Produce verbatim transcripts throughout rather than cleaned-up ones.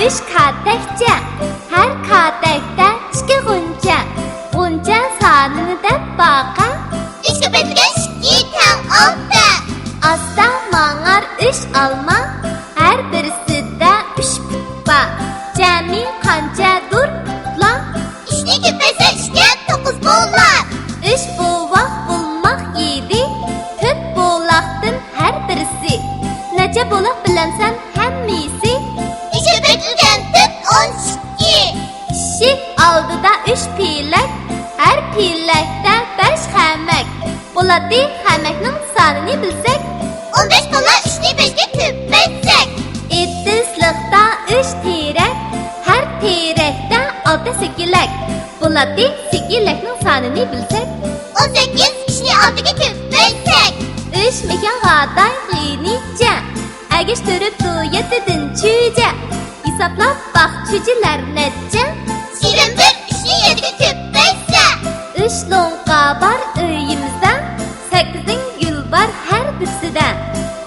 ئۈچ كاتەكچە، ھەر كاتەكتە ئىككى غۇنچە. غۇنچە سانىنى دەپ باقە، ئۈچكە بۆلۈنگەن ئىككى تەڭ ئالتە. ئاستا ماڭار ئۈچ ئالما، ھەر بىرسىدە ئۈچ پۇت بار. جەمئىي قانچىدۇر پۇتلار؟ ئۈچنى كۆپەيتسە ئۈچكە، توققۇز بولار. ئۈچ بوۋاق بولماق يېدى، تۆت بولاقتىن ھەر بىرسى. نەچچە بولاق بىلەمسەن ھەممىسى؟ ئۈچكە بۆلۈنگەن تۆت ئون ئىككى. ئىشىك ئالدىدا ئۈچ پېلەك، ھەر پېلەكتە بەش خەمەك. بولاتتى، خەمەكنىڭ سانىنى بىلسەك. ئون بەش بولا، ئۈچنى بەشكە كۆپەيتسەك. ئېتىزلىقتا ئۈچ تېرەك، ھەر تېرەكتە ئالتە سېكىلەك. بولاتتى، سېكىلەكنىڭ سانىنى بىلسەك. ئون سەككىز، ئۈچنى ئالتىگە كۆپەيتسەك. ئۈچ مېھىڭ غاداي غېنىچە، ئەگەشتۈرۈپتۇ يەتتىدىن چۈجە. ھېسابلاپ باق، چۈجىلەر نەچچە؟ يىگىرمە بىر، ئۈچنى يەتتىگە كۆپەيتسە. ئۈچ لوڭقا بار ئۆيىمىزدە، سەككىز گۈل بار ھەر بىرسىدە.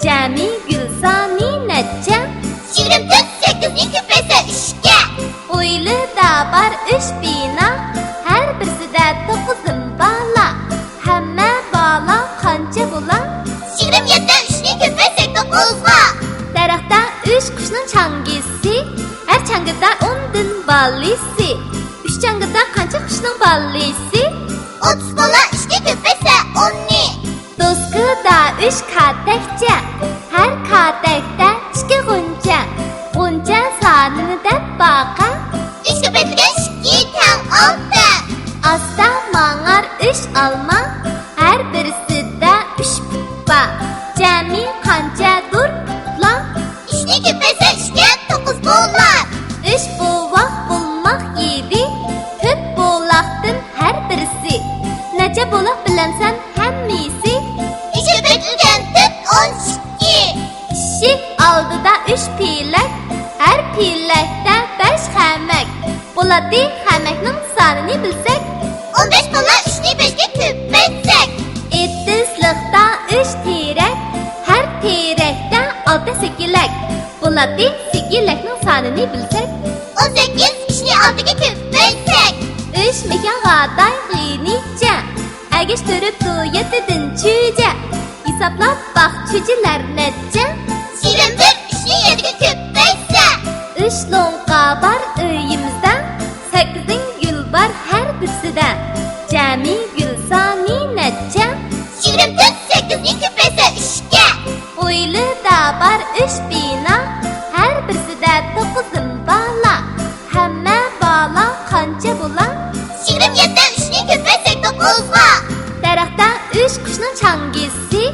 جەمئىي گۈل سانى نەچچە؟ يىگىرمە تۆت، سەككىزنى كۆپەيتسە ئۈچكە. ھويلىدا بار ئۈچ بىنا، ھەر بىرسىدە توققۇز بالا. ھەممە بالا قانچە بولا؟ يىگىرمە يەتتە، ئۈچنى كۆپەيتسەك توققۇزغا. دەرەختە ئۈچ قۇشنىڭ چاڭگىسى، ھەر چاڭگىدا ئوندىن بالىسى. ئۈچ چاڭگىدا قانچە قۇشنىڭ بالىسى؟ ئوتتۇز بالا، ئۈچكە كۆپەيتسە ئوننى. دوسكىدا ئۈچ كاتەكچە، ھەر كاتەكتە ئىككى غۇنچە. غۇنچە سانىنى دەپ باقە. ئۈچكە بۆلۈنگەن ئىككى تەڭ ئالتە. ئاستا ماڭار ئۈچ ئالما، ھەر بىرسىدە ئۈچ پۇت بار. جەمئىي قانچىدۇر پۇتلار؟ ئۈچنى كۆپەيتسە ئۈچكە، توققۇز بولار. ئۈچ بوۋاق بولماق يېدى، تۆت بولاقتىن ھەر بىرسى. نەچچە بولاق بىلەمسەن ھەممىسى؟ ئۈچكە بۆلۈنگەن تۆت ئون ئىككى. ئىشىك ئالدىدا ئۈچ پېلەك، ھەر پېلەكتە بەش خەمەك. بولاتتى، خەمەكنىڭ سانىنى بىلسەك. ئون بەش بالا، ئۈچنى بەشكە كۆپەيتسەك. ئېتىزلىقتا ئۈچ تېرەك، ھەر تېرەكتە ئالتە سېكىلەك. بولاتتى، سېكىلەكنىڭ سانىنى بىلسەك. ئون سەككىز، ئۈچنى ئالتىگە كۆپەيتسەك. ئۈچ مېھىڭ غاداي غېنىچە، ئەگەشتۈرۈپتۇ يەتتىدىن چۈجە. ھېسابلاپ باق، چۈجىلەر نەچچە؟ يىگىرمە بىر، ئۈچنى يەتتىگە كۆپەيتسە. ئۈچ لوڭقا بار ئۆيىمىزدە، سەككىز گۈل بار ھەر بىرسىدە. جەمئىي گۈل سانى نەچچە؟ يىگىرمە تۆت، سەككىزنى كۆپەيتسە ئۈچكە. ھويلىدا بار ئۈچ بىنا، ھەر بىرسىدە توققۇز بالا. ھەممە بالا قانچە بولا؟ يىگىرمە يەتتە، ئۈچنى كۆپەيتسەك توققۇزغا. دەرەختە ئۈچ قۇشنىڭ چاڭگىسى،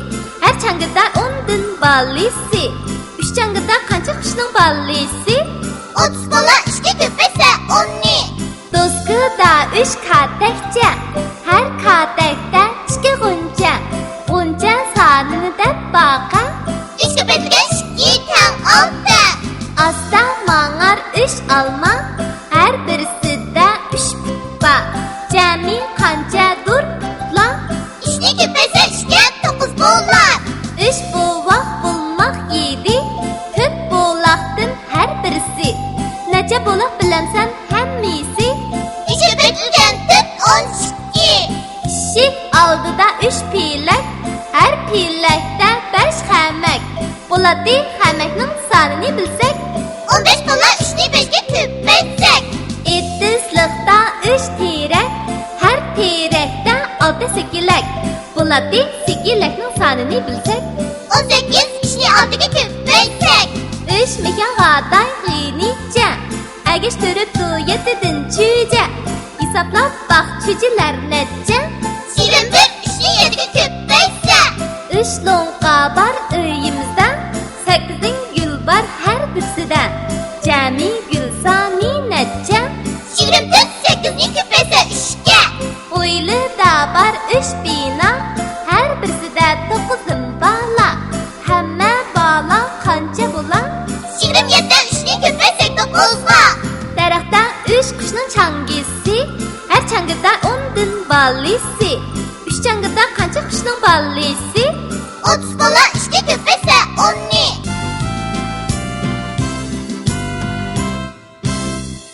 ھەر چاڭگىدا ئوندىن بالىسى. ئۈچ چاڭگىدا قانچە قۇشنىڭ بالىسى؟ ئوتتۇز بالا، ئۈچكە كۆپەيتسە ئوننى. دوسكىدا ئۈچ كاتەكچە، ھەر كاتەكتە ئىككى غۇنچە. غۇنچە سانىنى دەپ باقە. ئۈچكە بۆلۈنگەن ئىككى تەڭ ئالتە. ئاستا ماڭار ئۈچ ئالما، ھەر بىرسىدە ئۈچ پۇت بار. جەمئىي قانچىدۇر پۇتلار؟ ئۈچنى كۆپەيتسە ئۈچكە، توققۇز بولار. ئۈچ بوۋاق بولماق يېدى، تۆت بولاقتىن ھەر بىرسى. نەچچە بولاق بىلەمسەن ھەممىسى؟ ئۈچكە بۆلۈنگەن تۆت ئون ئىككى. ئىشىك ئالدىدا ئۈچ پېلەك، ھەر پېلەكتە بەش خەمەك. بولاتتى، خەمەكنىڭ سانىنى بىلسەك. ئون بەش بالا، ئۈچنى بەشكە كۆپەيتسەك. ئېتىزلىقتا ئۈچ تېرەك، ھەر تېرەكتە ئالتە سېكىلەك. بولاتتى، سېكىلەكنىڭ سانىنى بىلسەك. ئون سەككىز، ئۈچنى ئالتىگە كۆپەيتسەك. ئۈچ مېھىڭ غاداي غېنىچە، ئەگەشتۈرۈپتۇ يەتتىدىن چۈجە. ھېسابلاپ باق، چۈجىلەر نەچچە؟ يىگىرمە بىر، ئۈچنى يەتتىگە كۆپەيتسە. ئۈچ لوڭقا بار ئۆيىمىزدە، سەككىز گۈل بار ھەر بىرسىدە. جەمئىي گۈل سانى نەچچە؟ يىگىرمە تۆت، سەككىزنى كۆپەيتسە ئۈچكە. ھويلىدا بار ئۈچ بىنا، ھەر بىرسىدە توققۇز بالا. ھەممە بالا قانچە بولا؟ يىگىرمە يەتتە، ئۈچنى كۆپەيتسەك توققۇزغا. دەرەختە ئۈچ قۇشنىڭ چاڭگىسى، ھەر چاڭگىدا ئوندىن بالىسى. ئۈچ چاڭگىدا قانچە قۇشنىڭ بالىسى؟ ئوتتۇز بالا،